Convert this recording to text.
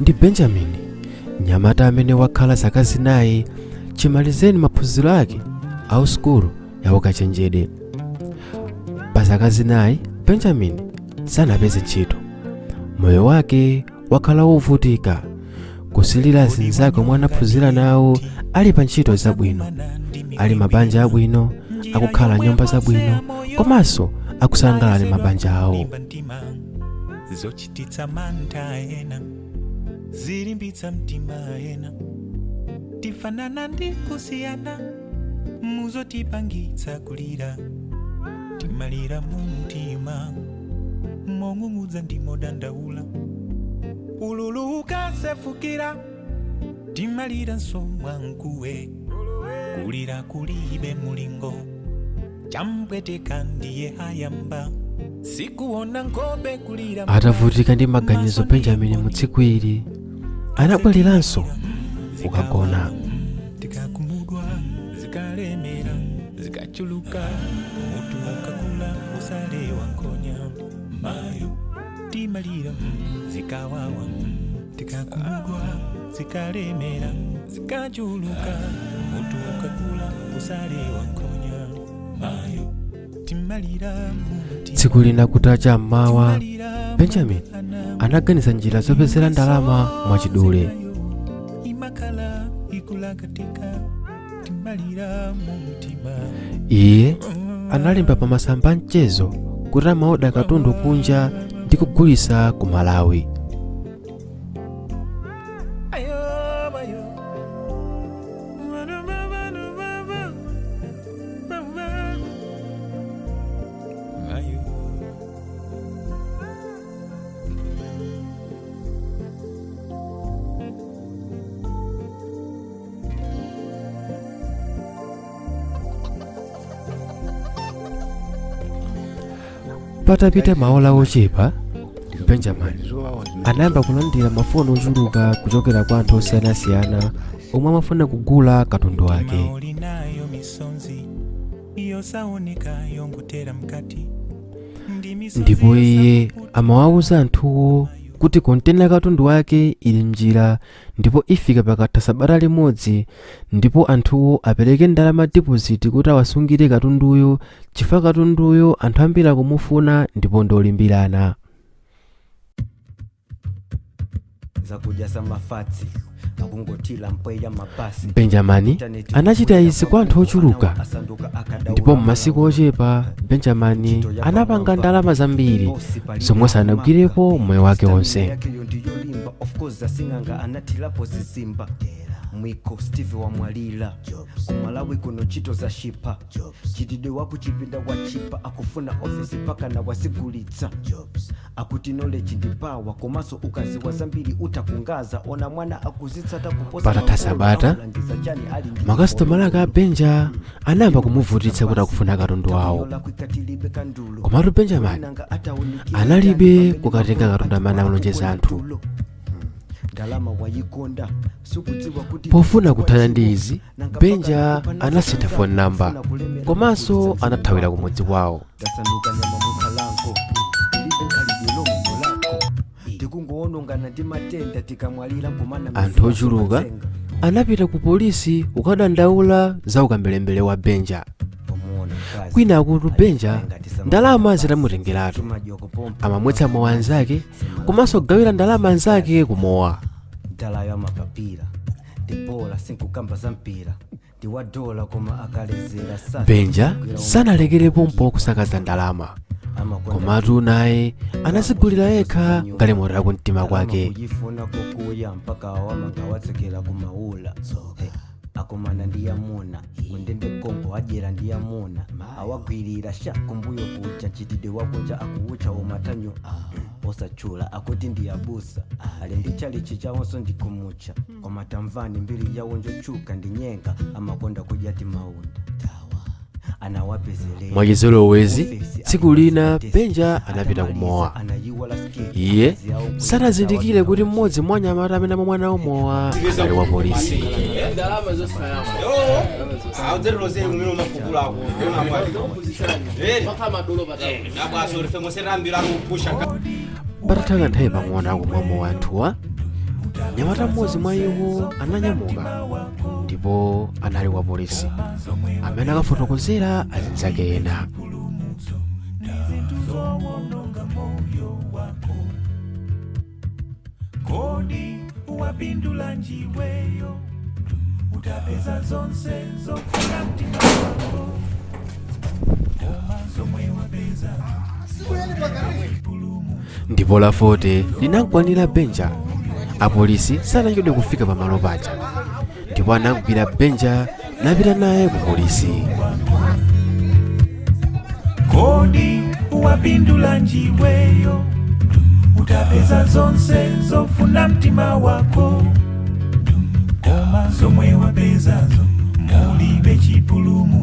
Ndi Benjamin, mnyamata amene wakhala zaka 4 chimalizeni maphunziro ake a sukulu ya ukachenjede. Pa zaka 4 Benjamin sanapeze ntchito. Moyo wake wakhala wovutika, kusilira azinzake omwe anaphunzira nawo ali pa ntchito zabwino, ali mabanja abwino, akukhala nyumba zabwino komanso akusangalala ndi mabanja awo. Zochititsa mantha ena, zilimbitsa mtima ena, tifanana ndi kusiyana, muzotipangitsa kulira, timalira mu mtima mong'ung'udza ndi modandaula, ululu ukasefukira, timalira mwankuwe, kulira kulibe mulingo, champweteka ndiye ayamba sikuona nkhope kulira. Atavutika ndi maganizo, Benjamin mu tsiku ili anabwereranso kukagona. Tikakumudwa, zikalemera, zikachuluka, mutu ukakula usalewa nkonya mayo, timalira zikawawa, tikakumudwa, zikalemera, zikachuluka, mutu ukakula usalewa nkonya mayo, timalira mumutima. Tsiku lina kutacha mmawa, Benjamin anaganiza njira zopezera ndalama mwachidule. Imakhala ikulakatika, timalira mumutima. Iye analemba pa masamba a mchezo kuti amaoda katundu kunja ndi kugulitsa ku Malawi. Ayo, ayo. Ayo. Patapita maola ochepa, Benjamin anayamba kulandira mafoni ochuluka kuchokera kwa anthu osiyanasiyana omwe amafuna kugula katundu wake. Maoli nayo misonzi yosaoneka yongotera mkati ndi misonzi. Ndipo iye amawawuza anthuwo kuti kontena katundu wake ili mnjira ndipo ifika pakatha sabata limodzi, ndipo anthuwo apereke ndalama deposit kuti awasungire katunduyo, chifukwa katunduyo anthu ambiri akumufuna ndipo ndolimbirana. Zakudya za mafatsi akungothira mpweya mabasi. Benjamin anachita izi kwa anthu ochuluka, ndipo m'masiku ochepa Benjamin anapanga ndalama zambiri zomwe sanagwirepo moyo wake wonse. Yakeyo ndiyolimba, of course asing'anga anathirapo zizimba mwiko. Steve wamwalira. Kumalawi kuno ntchito za shipa, chitidwe wakuchipinda wachipa, akufuna ofesi paka na wasigulitsa. Akuti knowledge ndi power, komanso ukaziwa zambiri utakungaza. Ona mwana akuzitsata kuposa Patatha makolo, sabata, amulangiza chani ali ndi makasitomala ake a Benja anayamba kumuvutitsa kuti akufuna katundu wawo. Komatu Benjamin analibe kukatenga katundu amene amalonjeza anthu. Ndalama wayikonda, sikudziwa kuti Pofuna kuthana ndi izi, Benja anasintha phone number komanso anathawira kumudzi kwawo. Tasanduka nyama mukhalango, tilibe khalidwe lomwe mulako, tikungoonongana ndi matenda, tikamwalira nkumana. Anthu ochuluka anapita ku polisi kukadandaula za ukambelembere wa Benja. Kwina akuti Benja ndalama zitamutengeratu, amamwetsa mowa anzake komanso kugawira ndalama anzake kumowa. Ndalayo amapapira ndibola, sinkukamba za mpira, ndiwadola koma akalezera. Benja sanalekerepo kusakaza ndalama, komatu naye anazigulira yekha galimoto yakumtima kwake. Kuyifuna kukuya mpaka awamanga watsekera kumaula. Hey, akomana ndi yamuna kundende konko, adyera ndi yamuna, awagwirira sha kumbuyo kuja, mchitidwe wakunja akuutcha umatanyo osachula, akuti ndi abusa, ali ndi chalichi chawonso ndikumutcha, koma tamvani mbiri yawo njotchuka, ndi nyenga, amakonda kudya timaunda anawapezelera. Mwachizolowezi, tsiku lina Benja anapita kumowa. Iye sanazindikire kuti mmodzi mwa anyamata amene amamwa nawo mowa anali wa polisi. Audzererozeri kumene umafukulako nabwaso rifengosera ambiri akupusha. Patatha kanthawi pang'ono akumwa mowa anthuwa, Mnyamata mmodzi mwa iwo ananyamuka ndipo anali wa polisi amene akafotokozera azinzake ena. Kodi wapindula njiweyo utapeza zonse zofuna mtima wako koma zomwe wapeza. Ndipo la 40 linamkwanira Benja. Apolisi sanachedwe kufika pamalo paja ndipo anamgwira Benja napita naye ku polisi. Kodi wapindula njiweyo utapeza zonse zofuna mtima wako koma zomwe wapezazo mulibe chipulumutso.